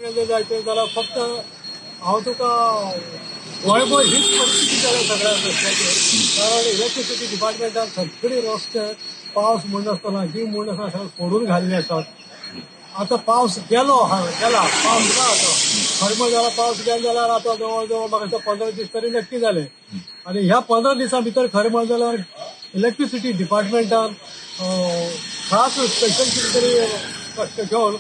जायते जाल्यार फक्त हांव तुका गोंयभर हीच परिस्थिती जाल्या सगळ्या रस्त्याचेर, कारण इलेक्ट्रिसिटी डिपार्टमेंटान सगळे रस्ते पावस म्हण नासतना, गीम म्हण नासतना सगळे फोडून घाल्ले आसात. आतां पावस गेलो, गेला पावस ना. आतां खरें म्हणल्यार जाल्यार पावस गेलो जाल्यार आतां जवळ जवळ म्हाका दिसता 15 दीस तरी नक्की जाले. आनी ह्या 15 दिसां भितर खरें म्हणलें जाल्यार इलेक्ट्रिसिटी डिपार्टमेंटान खास स्पेशल कितें तरी कश्ट घेवन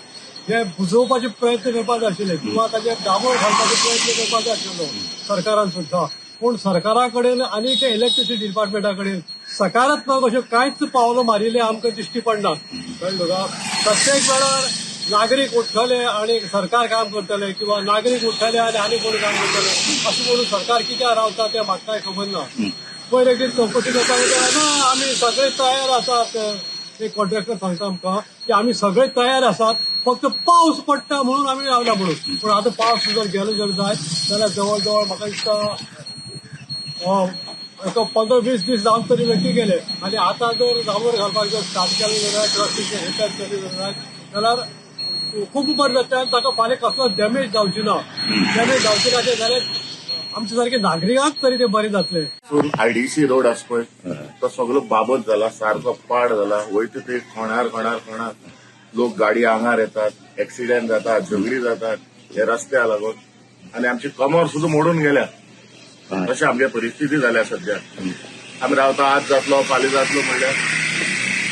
हे बुजोवपाचे प्रयत्न करपाक जाय आशिल्ले किंवा ताजेर दाबो घालपाचो प्रयत्न करपाक जाय आशिल्लो सरकारान सुद्दां. पूण सरकारा कडेन आनी ते इलेक्ट्रिसिटी डिपार्टमेंटा कडेन सकारात्मक अश्यो कांयच पावलां मारिल्ली आमकां दिश्टी पडना. कळ्ळें तुका? प्रत्येक वेळार नागरीक उठ्ठले आनी सरकार काम करतले किंवा नागरीक उठ्ठले आनी आनी कोण काम करतले अशें म्हणून सरकार कित्याक रावता तें म्हाका कांय खबर ना. पयर एक दीस चवकशी करपाक गेल्यार ना, आमी सगळे तयार आसात. एक कॉन्ट्रॅक्टर सांगता आमकां की आमी सगळे तयार आसात, फक्त पावस पडटा म्हणून आमी रावला म्हणून. पूण आतां पावस जर गेलो जर जायत जाल्यार जवळ जवळ म्हाका दिसता एक 15-20 दीस जावन तरी नक्की गेले. आनी आतां जर डांबर घालपाक जर स्टार्ट केलें जाल्यार, ट्रस्टीचें रिपेर केलें जाल्यार खूब बरें जाता आनी ताका फाल्यां कसलोच डॅमेज जावची ना. डॅमेज जावची ना तें जाल्यार आमचे सारके नागरिकांक तरी तें बरें जातलें. आयडीसी रोड आसा पळय, तो सगळो बाबत जाला, सारको पाड जाला. वयता ते खणार खणार खणार लोक गाडी आंगार येतात, एक्सिडेंट जातात, झगडी जातात हे रस्त्या लागून. आनी आमची कमर सुद्दां मोडून गेल्या अशें आमगे परिस्थिती जाल्या सध्या. आमी रावता, आज जातलो फाल्यां जातलो म्हणल्यार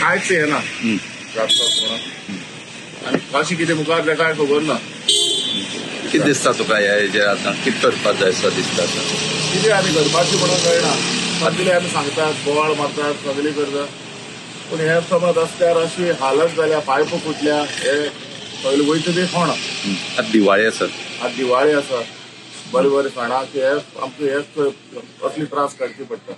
कांयच येना जातलो म्हणून. आनी कशें कितें मुखार तें कांय खबर ना. कितें दिसता तुका ह्या हेजेर आतां कितें करपाक जाय असो दिसता आतां? कितें आमी करपाचें म्हणून कळना. सगळे आमी सांगतात, बोवाळ मारतात, सगळे करतात, पूण हे समज रस्त्यार अशी हालत जाल्या, पायप फुटल्या, हे सगळे वयता ते कोण. आतां दिवाळी आसा, आतां दिवाळी आसा, बरे बरे सणाक हे आमकां हे असली त्रास काडची पडटा.